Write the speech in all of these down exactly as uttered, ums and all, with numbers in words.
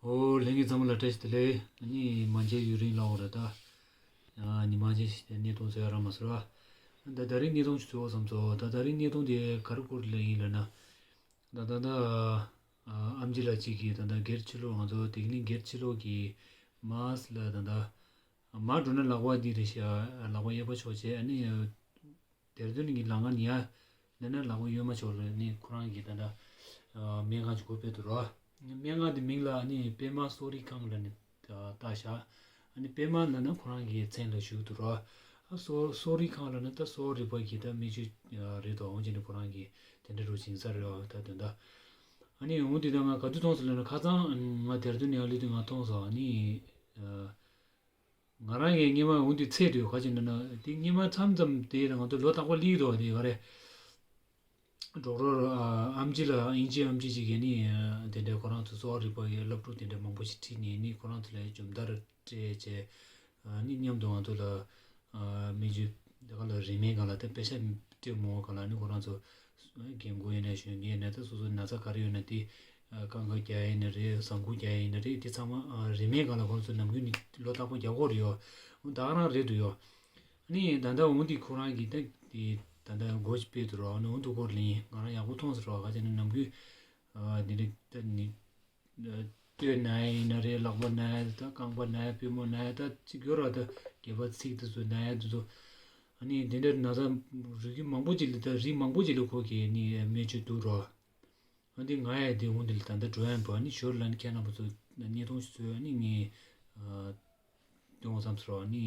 ཨོ། ལྷན་རྒྱས་ཚང་མ་ལ་བཀྲ་ཤིས་བདེ་ལེགས། ཨ་ནི་མ་མཇལ་ཡུན་རིང་ལ་འོ་ར་ད། ཨ་ནི་མ་མཇལ་ཞིག་གནས་སྟངས་ཚོ་ཡ་ར་མ་ཟེར་བ། ད་ད་རིང་གནས་སྟངས་ཅིག་ཚོ་བསམ་ཚོ་ད་ད་རིང་གནས་སྟངས་དེ་ག་རེ་སྐོར་ལ་ཡིན་ལབ་ན། ད་ད་ད། ཨ་ཨམ་ཆི་ལགས་གཅིག་གིས་ད་ད་སྒེར་ཕྱི་ལོགས་ང་ཚོ་དེ་ག་ལིང་སྒེར་ཕྱི་ལོགས་ཀྱི་མཱས་ལ་ད་ད། མར་འགྲོ་ན་ལག་པ་འདི་རེད་ཤག་ལག་པ་གཡས་པ་ཕྱོགས་བྱས། ཨ་ནི་དེར་འདོན་གྱི་ལམ་ཁ་ནི་ཡ། ནས་ན་ལག་པ་གཡོན་མ་ཕྱོགས་ལ་ནི་ཁོ་རང་གིས་ད་ལྟ་སྨན་ཁང་ཅིག་སྒོ་ཕྱེ་འདུག་རོ། སྨན་ཁང་དེ་མིང་ལ་ནི་པད་མ་གསོ་རིག་ཁང་ལ་ནི་བཏགས་ཤག་ཨ་ནི་པད་མ་ལ་ནི་ཁོ་རང་གི་མཚན་ལ་ཞུགས་འདུག་རོ། ཨ་གསོ་གསོ་རིག་ཁང་ལ་ནི་ད་གསོ་བ་རིག་པ་གི་ད་སྨན་བཅོས་རེད་དོ། འོན་ཀྱང་ནི་ཁོ་རང་གིས་དེ་འདྲ་རུ་བྱིན་ས་རེད་བ། ད་དོན་དག་ཨ་ནི་འོང་དུས་ད་ང་ག་དུས་མཐོང་སོང་ལབ་ན། ཁ་སང་ང་དེར་འདོན་ནས་ཡར་སླེབས་དུས་ང་མཐོང་སོང་། ཨ་ནི། ང་རང་གིས་སྔོན་མ་འོང་དུས་ཚད་དུ་ག་ཅིག་འདྲ་ན། དེ་སྔོན་མ་མཚམས་མཚམས་དེ་ང་ཚོ་ལོ་རྟག་པར་སླེབས་འདུག་དེ་ག་རེ། ཌོག་ཊར་ཨ་ཨམ་ཆི་ལགས། དབྱིན་ཇི་ཨམ་ཆི་ཅིག་གིས་ནི་དེ་འདྲའི་ཁོ་རང་ཚོ་གསོ་བ་རིག་པ་ཡི་སློབ་ཕྲུག་དེ་འདྲ་མང་པོ་ཞིག་ཁྲིད་ནས་ནི་ཁོ་རང་ཚོ་ལ་སྦྱོང་བརྡར་སྤྲད་བྱས། ཨ་ནི་མཉམ་དུ་ང་ཚོ་ལ་ཨ་སྨན་བཅོས་དེ་ག་ལ་རིན་མེད་སྒང་ལ་དེ་པེ་ཤ་སྤྲད་མོ་སྒང་ལ་ནི་ཁོ་རང་ཚོ་རྒན་རྒོན་ཡིན་ན་གཞོན་སྐྱེས་ཡིན་ན་ད་སོ་སོ་ན་ཚ་ག་རེ་ཡོད་ན་དེ་ཨ་རྐང་ཁ་རྒྱག་ཡིན་ན་རེད། ཟ་འགུལ་རྒྱག་ཡིན་ན་རེད། དེ་ཚང་མ་ཨ་རིན་མེད་སྒང་ལ་ཁོ་རང་ཚོ་ནམ་རྒྱུན་ནི་ལོ་རྟག་པར་རྒྱག་གི་ཡོད་རེད་ཡོ། ད་ག་རང་རེད་འདུག་ཡོ། ཨ་ནི་ད་ལྟ་འོང་དེ་ཁོ་རང་གིས་ད་དེ་ད་ལྟ་སྒོ་ཕྱེ་འདུག་རོ། ཨ་ནི་འོང་དུས་སྐོར་ལ་ཡིན། ང་རང་ཡག་པོ་མཐོང་སོང་རོ། ག་ཅིག་ནི་ནམ་རྒྱུན་ཨ་དེ་འདྲ་ད་ནི། སྟོད་ན་ཡ་ཡིན་ན་རེད། ལག་པ་ན་ཡ་ད་རྐང་པ་ན་ཡ་པུས་མོ་ན་ཡ་ད་ཅིག་ཡོད་ར། ད་སྒལ་པ་ཚིགས་དེ་ཚོ་ན་ཡ་དེ་ཚོ། ཨ་ནི་དེ་འདྲ་ན་ཚ་རིགས་མང་པོ་ཅིག་ལ་ད་རིགས་མང་པོ་ཅིག་ལ་ཁོ་གིས་ནི་སྨན་བཅོས་འདུག་རོ། ཨ་འདི་ང་ཡ་དེ་འོང་དེ་ལ་ད་ལྟ་འགྲོ་ཡ་ཡིན་པ། ཨ་ནི་ཞོར་ལ་ནི་ཁྱེད་རྣམ་པ་ཚོ་བརྙན་ཐུང་ཞིག་བཟོས། ཨ་ནི་ངས་ཨ། སྟོན་འོང་བསམ་སོང་། ཨ་ནི།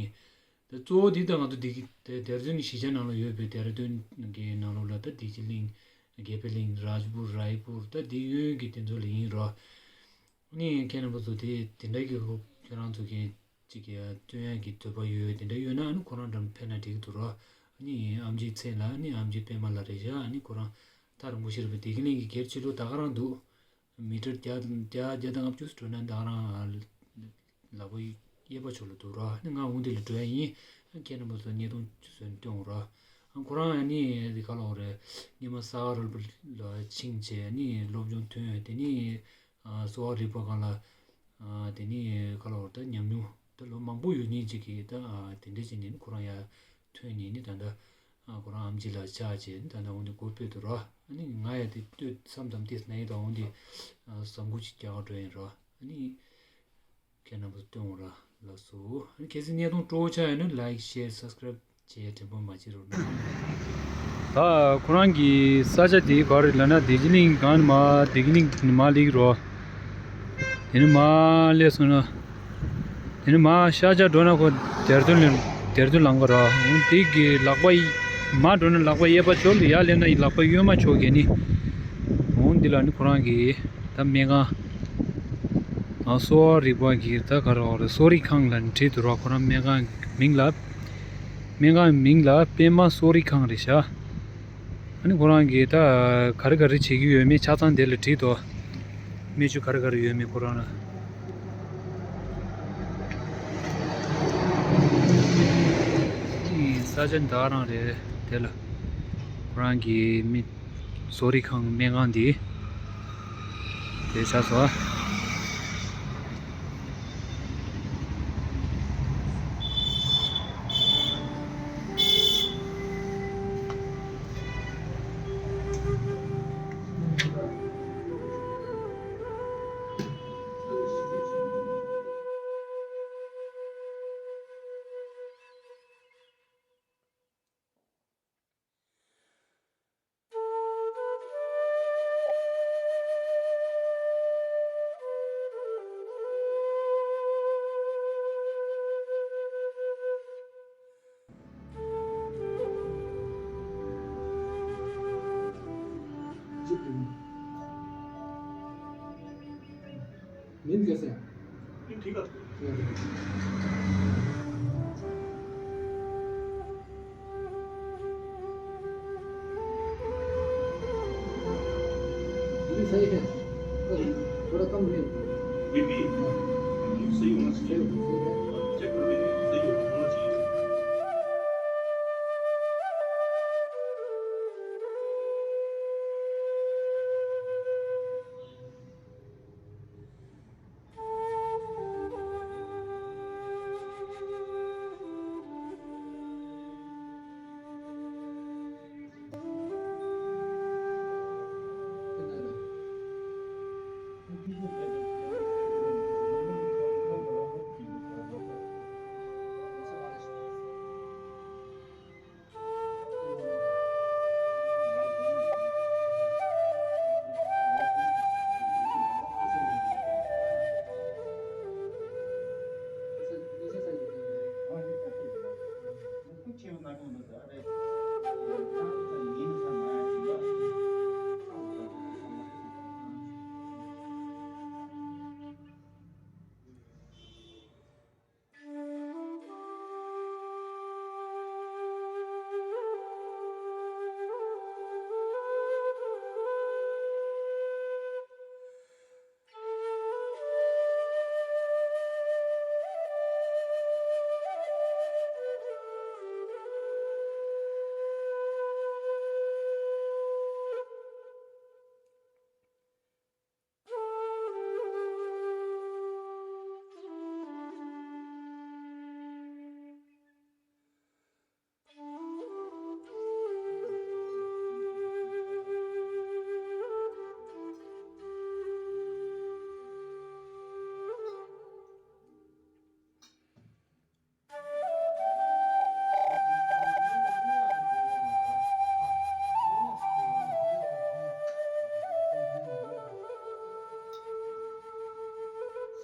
ད་གཙོ་བོ་འདི་ད་ང་ཚོ་འདི་གི་དེ་དེར་འདོན་གྱི་གཞིས་ཆགས་ནང་ལ་ཡོད་པའི་དེ་ར་དོན་གྱི་ནང་ལོགས་ལ་ད་བདེ་སྐྱིད་གླིང་། དགེ་འཕེལ་གླིང་། རཱཇ་པུར། རཱའི་པུར། ད་འདི་གཡོན་གྱི་དེ་ཚོ་ལ་ཡིན་རོ། ཨ་ནི་ཁྱེད་རྣམ་པ་ཚོ་དེ་དེ་འདྲ་གི་ཁྱེད་རང་ཚོ་གི་ཅིག་གི་སྟོན་ཡ་གི་འདོད་པ་ཡོད་དེ་འདྲ་ཡོད་ན། ཨ་ནི་ཁོ་རང་འགྲམ་ཕེབས་ན་འགྲིག་གི་འདུག་རོ། ཨ་ནི་ཨམ་ཆིའི་མཚན་ལ་ཨ་ནི་ཨམ་ཆི་པད་མ་ལགས་རེད་ཤག་ཨ་ནི་ཁོ་རང་ཐག་རིང་པོ་ཞིག་རེད་པས། བདེ་སྐྱིད་གླིང་གི་སྒེར་ཕྱི་ལོགས་ད་ག་རང་འདུག་མི་ཊར་བརྒྱ་བརྒྱ་བརྒྱ་དང་ལྔ་བཅུ་འགྲོ་ན་ད་ག་རང་ལག་པ་གཡས་པ་ཕྱོགས་ལ་འདུག་རོ། ཨ་ནི་ང་འོང་དེ་ལ་འགྲོ་ཡ་ཡིན། ཨ་ཁྱེད་རྣམ་པ་ཚོ་བརྙན་ཐུང་ཅིག་བཟོས་ནས་སྟོན་འོང་རོ། ཨ་ཁོ་རང་ཨ་ནི་དེ་ག་ལོག་རེད། སྔོན་མ་ས་ག་རོལ་པོ་ལ་ཕྱིན་བྱས་ཨ་ནི་སློབ་སྦྱོང་ཐོན། དེ་ནི་ཨ་གསོ་བ་རིག་པ་སྒང་ལ་ཨ་དེ་ནི་ག་ལོག་རེད། ད་ཉམས་མྱོང་ད་ལོ་མང་པོ་ཡོད་མཁན་ཅིག་གིས་ད་ཨ་དེ་འདྲ་བྱས་ནས་ནི་ཁོ་རང་ཡར་ཐོན་ནས་ནི་ད་ལྟ་ཨ་ཁོ་རང་ཨམ་ཆི་ལགས་ཆགས་བྱས་ནི་ད་ལྟ་འོང་དེ་སྒོ་ཕྱེ་འདུག་རོ། ཨ་ནི་ང་ཡ་དེ་ལྟོས་བསམ་ཙམ་དེ་ན་ཡི་ད་འོང་དེ་ཨ་ཟ་འགུལ་ཅིག་རྒྱག་ག་འགྲོ་ཡིན་རོ། ཨ་ནི་ཁྱེད་རྣམ་པ་སྟོན་འོང་ར་ལགས་སོ། ཨ་ནི་གལ་སྲིད་བརྙན་ཐུང་སྤྲོ་བོ་ཆགས་ཡོད་ན་ལའིཀ་ཤེར་སབ་སི་ཀ་རེབ་བྱེད་ཡ་དྲན་པ་མ་བརྗེད་རོགས་གནང་། ད་ཁོ་རང་གི་ས་ཆ་དེ་ག་རེ་ལབ་ན་བདེ་སྐྱིད་གླིང་སྒང་ནས་མར་བདེ་སྐྱིད་གླིང་ནས་མར་སླེབས་རོ། དེ་ནས་མར་སླེབས་སོང་ན། དེ་ནས་མར་ཤར་རྒྱག་འགྲོ་ན་ཁོ་དེར་འདོན་ལ་དེར་འདོན་ལམ་ཁ་ར། འོང་དེ་གི་ལག་པ་ཡི་མར་འགྲོ་ན་ལག་པ་གཡས་པ་ཕྱོགས་ལ། ཡར་སླེབས་ན་ཡི་ལག་པ་གཡོན་མ་ཕྱོགས་གི་ནི། འོང་འདི་ལ་ནི་ཁོ་རང་གི་ད་སྨན་ཁང་། ཨ་གསོ་བ་རིག་པ་གི་ད་ག་རེ་རེད། གསོ་རིག་ཁང་ལ་ནི་བྲིས་འདུག་ར། ཁོ་རང་སྨན་ཁང་མིང་ལ། སྨན་ཁང་མིང་ལ་པད་མ་གསོ་རིག་ཁང་རེད་ཤག་ཨ་ནི་ཁོ་རང་གིས་ད་ག་རེ་ག་རེ་བྱེད་ཀྱི་ཡོད་མེད་ཆ་ཚང་དེ་ལ་བྲིས་འདུག་སྨན་བཅོས་ག་རེ་ག་རེ་ཡོད་མེད་ཁོ་རང་ལ། ཨ་ནི་ས་ཆ་འདི་ག་རང་རེད། དེ་ལ་ཁོ་རང་གི་མི་གསོ་རིག་ཁང་སྨན་ཁང་འདི་དེ་ཆགས་སོང་། ये सही है। थोड़ा कम नहीं। बीपी? हाँ। सही होना चाहिए। सही होना चाहिए। चेक कर लीजिए, सही होना चाहिए।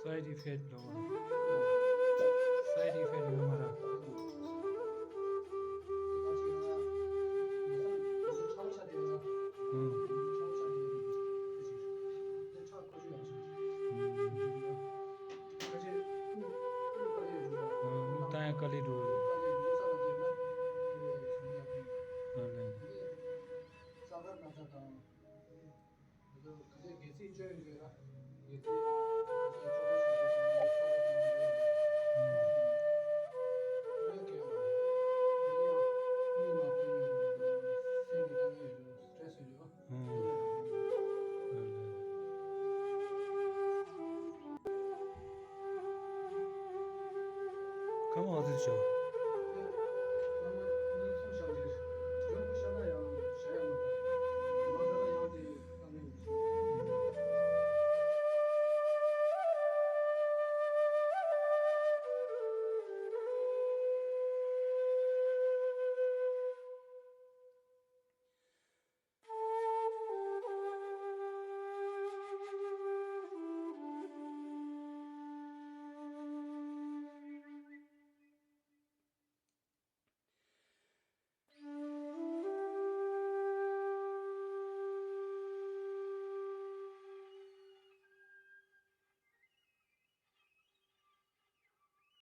side effect ལོ། side effect ཡོད་མ་རེད། ཨང་། ཨང་། ཨང་། ད་ཡང་དཀའ་ལས་འགྲོ། ཨ་ལས། ཁམས་ཨ་ཙི་ཆོ།